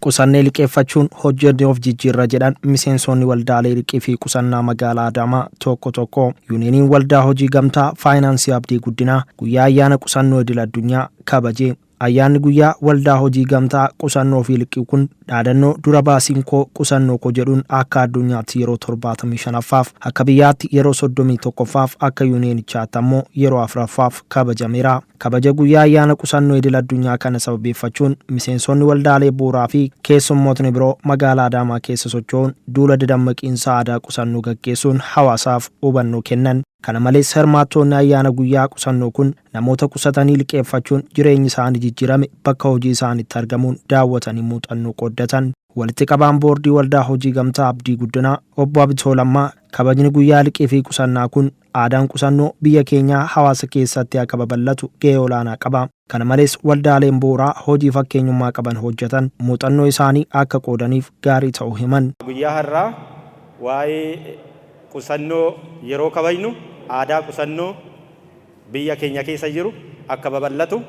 Qusannee liqeeffachuun hojjennee of jijjiirra jedhan miseensonni waldaalee liqii fi qusannaa magaalaa Adaamaa tokko tokko. Yuuniyeeniin waldaa hojii gamtaa faayinaansii Abdii Guddinaa guyyaa ayyaana qusannoo idil addunyaa kabaje. Ayyaanni guyyaa waldaa hojii gamtaa qusannoo fi liqii kun dhaadannoo dura baasiin koo qusannoo koo jedhuun akka addunyaatti yeroo 75ffaaf, akka biyyaatti yeroo 31ffaaf, akka yuuniyeenichaatti ammoo yeroo 4ffaaf kabajameera. Kabaja guyyaa ayyaana qusannoo idil addunyaa kana sababeeffachuun miseensonni waldaalee bu'uuraa fi keessummootni biroo magaalaa Adaamaa keessa socho'uun duula dadammaqiinsa aadaa qusannoo gaggeessuun hawaasaaf hubannoo kennan. Kana malees hirmaattoonni ayyaana guyyaa qusannoo kun namoota qusatanii liqeeffachuun jireenyi isaanii jijjiirame bakka hojii isaaniitti argamuun daawwatanii muuxannoo qooddatan. Walitti qabaan boordii waldaa hojii gamtaa Abdii Guddinaa obbo Abitoo Lammaa kabajni guyyaa liqii fi qusannaa kun aadaan qusannoo biyya keenyaa hawaasa keessatti akka babal'atu gahee olaanaa qaba. Kana malees waldaaleen bu'uuraa hojii fakkeenyummaa qaban hojjetan muuxannoo isaanii akka qoodaniif gaarii ta'uu himan. Guyyaa har'aa waa'ee qusannoo yeroo kabajnu aadaa qusannoo biyya keenya keessa jiru akka babal'atu,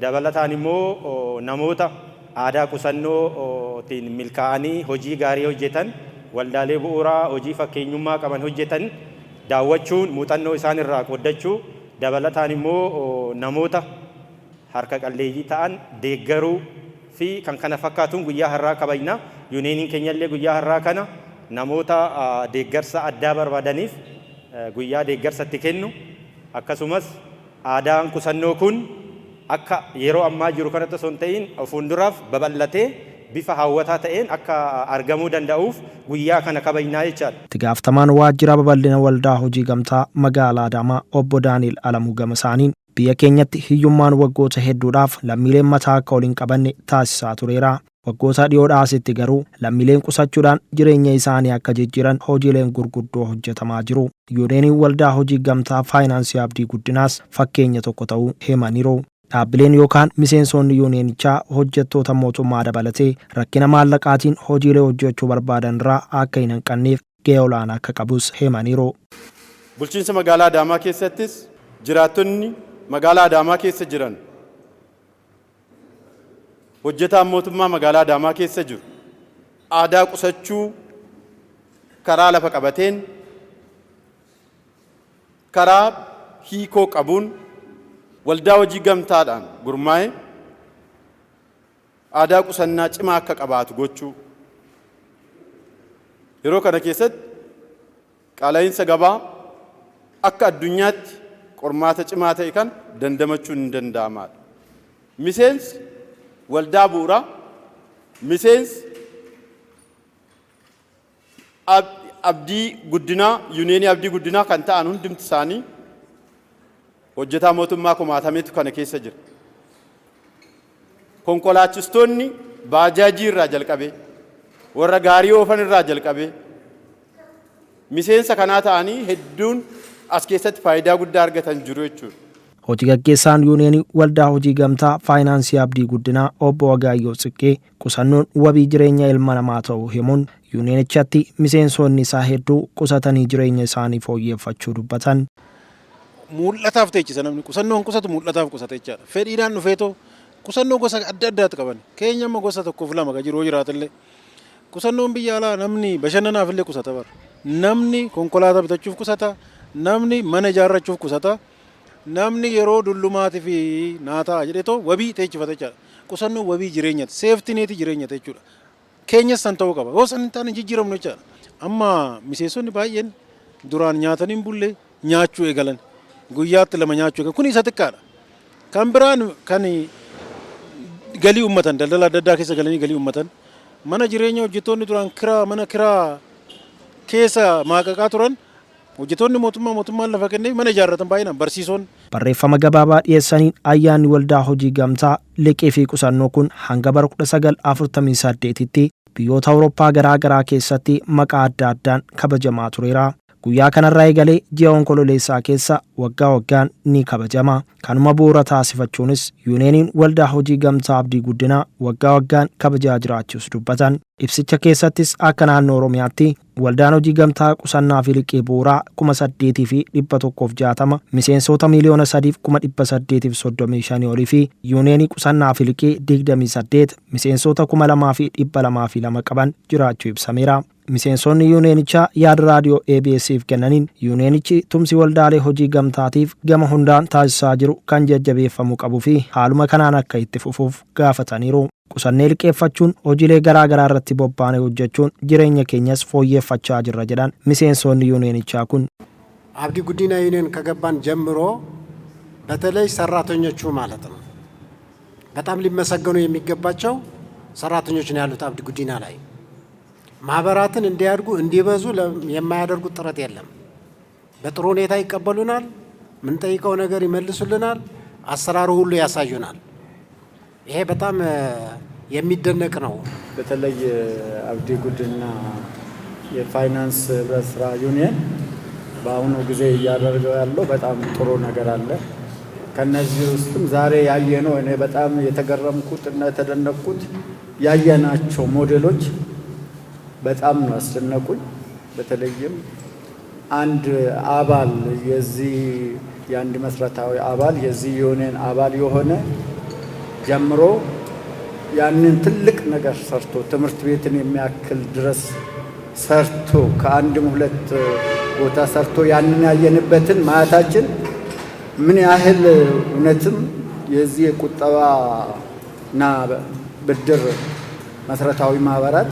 dabalataan immoo namoota aadaa qusannootiin milkaa'anii hojii gaarii hojjetan, waldaalee bu'uuraa hojii fakkeenyummaa qaban hojjetan daawwachuun muuxannoo isaan irraa qooddachuu, dabalataan immoo namoota harka qalleeyyii ta'an deeggaruu fi kan kana fakkaatuun guyyaa har'aa kabajna. Yuuniyeeniin keenyallee guyyaa har'aa kana namoota deeggarsa addaa barbaadaniif guyyaa deeggarsa itti kennu, akkasumas aadaan qusannoo kun akka yeroo ammaa jiru kanatti osoo hin ta'in fuulduraaf babal'atee bifa hawwataa ta'een akka argamuu danda'uuf guyyaa kana kabajnaa jechaadha. Itti gaafatamaan waajjira babal'ina waldaa hojii gamtaa magaalaa Adaamaa obbo Daani'el Alamuu gama isaaniin biyya keenyatti hiyyummaan waggoota hedduudhaaf lammiileen mataa akka ol hin qabanne taasisaa tureera. Waggoota dhiyoodhaa asitti garuu lammiileen qusachuudhaan jireenya isaanii akka jijjiiran hojiileen gurguddoo hojjetamaa jiru. Yuuniyeeniin waldaa hojii gamtaa faayinaansii Abdii Guddinaas fakkeenya tokko ta'uu himaniiru. Dhaabbileen yookaan miseensonni yuuniyeenichaa hojjettoota mootummaa dabalatee rakkina maallaqaatiin hojiilee hojjechuu barbaadan irraa akka hin hanqanneef gahee olaanaa akka qabus himaniiru. Bulchiinsa magaalaa Adaamaa keessattis jiraattonni magaalaa Adaamaa keessa jiran, hojjetaan mootummaa magaalaa Adaamaa keessa jiru aadaa qusachuu karaa lafa qabateen, karaa hiikoo qabuun waldaa hojii gamtaadhaan gurmaa'e aadaa qusannaa cimaa akka qabaatu gochuu. Yeroo kana keessatti qaala'iinsa gabaa akka addunyaatti qormaata cimaa ta'e kan dandamachuun hin danda'amaadha. Miseensi waldaa bu'uuraa, miseensi Abdii Guddinaa, Yuuniyeenii Abdii Guddinaa kan ta'an hundumti isaanii hojjetaa mootummaa kumaatametu kana keessa jira. Konkolaachistoonni baajaajii irraa jalqabee, warra gaarii oofan irraa jalqabee miseensa kanaa ta'anii hedduun as keessatti faayidaa guddaa argatan jiru jechuudha. Hojii gaggeessaan Yuuniyeenii Waldaa Hojii Gamtaa Faayinaansii Abdii Guddinaa obbo Wagaayyoo Tsiqqee qusannoon wabii jireenya ilma namaa ta'uu himuun yuuniyeenichatti miseensonni isaa hedduu qusatanii jireenya isaanii fooyyeffachuu dubbatan. Mul'ataaf teechisa namni qusannoo hin qusatu, mul'ataaf qusata jechaadha. Fedhiidhaan dhufeetoo qusannoo gosa adda addaatu qaban. Keenya amma gosa tokkoof lama kan jiru yoo jiraatallee. Qusannoon biyya alaa namni bashannanaaf illee qusata bara. Namni konkolaataa bitachuuf qusata, namni mana ijaarrachuuf qusata, namni yeroo dullumaatii fi naa ta'a jedheetoo wabii teechifata jechaadha. Qusannoon wabii jireenyaati. Safety net jireenyaati jechuudha. Keenyas san ta'uu qaba. Yoo san hin taane hin jijjiiramnu jechaadha. Amma miseensonni baay'een duraan nyaatanii hin bulle nyaachuu eegalan. Guyyaatti lama nyaachuu eegalan. Kun isa xiqqaadha. Kan biraan kan galii uummatan, daldala adda addaa keessa galanii galii uummatan, mana jireenya hojjettoonni duraan kiraa mana kiraa keessa maaqaqaa turan, hojjettoonni mootummaa mootummaan lafa kenneef mana ijaarratan baay'inaan barsiisoon. Barreeffama gabaabaa dhiyeessaniin ayyaanni waldaa hojii gamtaa liqii fi qusannoo kun hanga bara 1948tti biyyoota Awurooppaa garaa garaa keessatti maqaa adda addaan kabajamaa tureera. Guyyaa kanarraa eegalee ji'a Onkololeessaa keessa waggaa waggaan ni kabajama. Kanuma bu'uura taasifachuunis Yuuneeniin Waldaa Hojii Gamtaa Abdii Guddinaa waggaa waggaan kabajaa jiraachuus dubbatan. Ibsicha keessattis akka naannoo Oromiyaatti waldaan hojii gamtaa qusannaa fi liqii bu'uuraa 8160 miseensota 3,835,000 olii fi yuuneenii qusannaa fi liqii 28 miseensota 2202 qaban jiraachuu ibsameera. Miseensonni yuuneenichaa yaada raadiyoo ABS'if kennaniin yuuneenichi tumsi waldaalee hojii gamtaatiif gama hundaan taasisaa jiru kan jajjabeeffamuu qabuu fi haaluma kanaan akka itti fufuuf gaafataniiru. Qusannee liqeeffachuun hojiilee garaa garaa irratti bobbaanee hojjechuun jireenya keenyas fooyyeffachaa jirra jedhan miseensonni yuuneenichaa kun. አብዲ ጉዲና ዩኒየን ከገባን ጀምሮ በተለይ ሰራተኞቹ ማለት ነው በጣም ሊመሰገኑ የሚገባቸው ሰራተኞች ነው ያሉት። አብዲ ጉዲና ላይ ማህበራትን እንዲያድጉ እንዲበዙ የማያደርጉት ጥረት የለም። በጥሩ ሁኔታ ይቀበሉናል። ምንጠይቀው ነገር ይመልሱልናል። አሰራሩ ሁሉ ያሳዩናል። ይሄ በጣም የሚደነቅ ነው። በተለይ አብዲ ጉዲና የፋይናንስ ህብረት ስራ ዩኒየን በአሁኑ ጊዜ እያደረገው ያለው በጣም ጥሩ ነገር አለ። ከነዚህ ውስጥም ዛሬ ያየነው እኔ በጣም የተገረምኩት እና የተደነቅኩት ያየናቸው ሞዴሎች በጣም ነው ያስደነቁኝ። በተለይም አንድ አባል የዚህ የአንድ መስረታዊ አባል የዚህ ዩኒየን አባል የሆነ ጀምሮ ያንን ትልቅ ነገር ሰርቶ ትምህርት ቤትን የሚያክል ድረስ ሰርቶ ከአንድም ሁለት ቦታ ሰርቶ ያንን ያየንበትን ማየታችን ምን ያህል እውነትም የዚህ የቁጠባና ብድር መሰረታዊ ማህበራት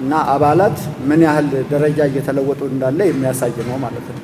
እና አባላት ምን ያህል ደረጃ እየተለወጡ እንዳለ የሚያሳይ ነው ማለት ነው።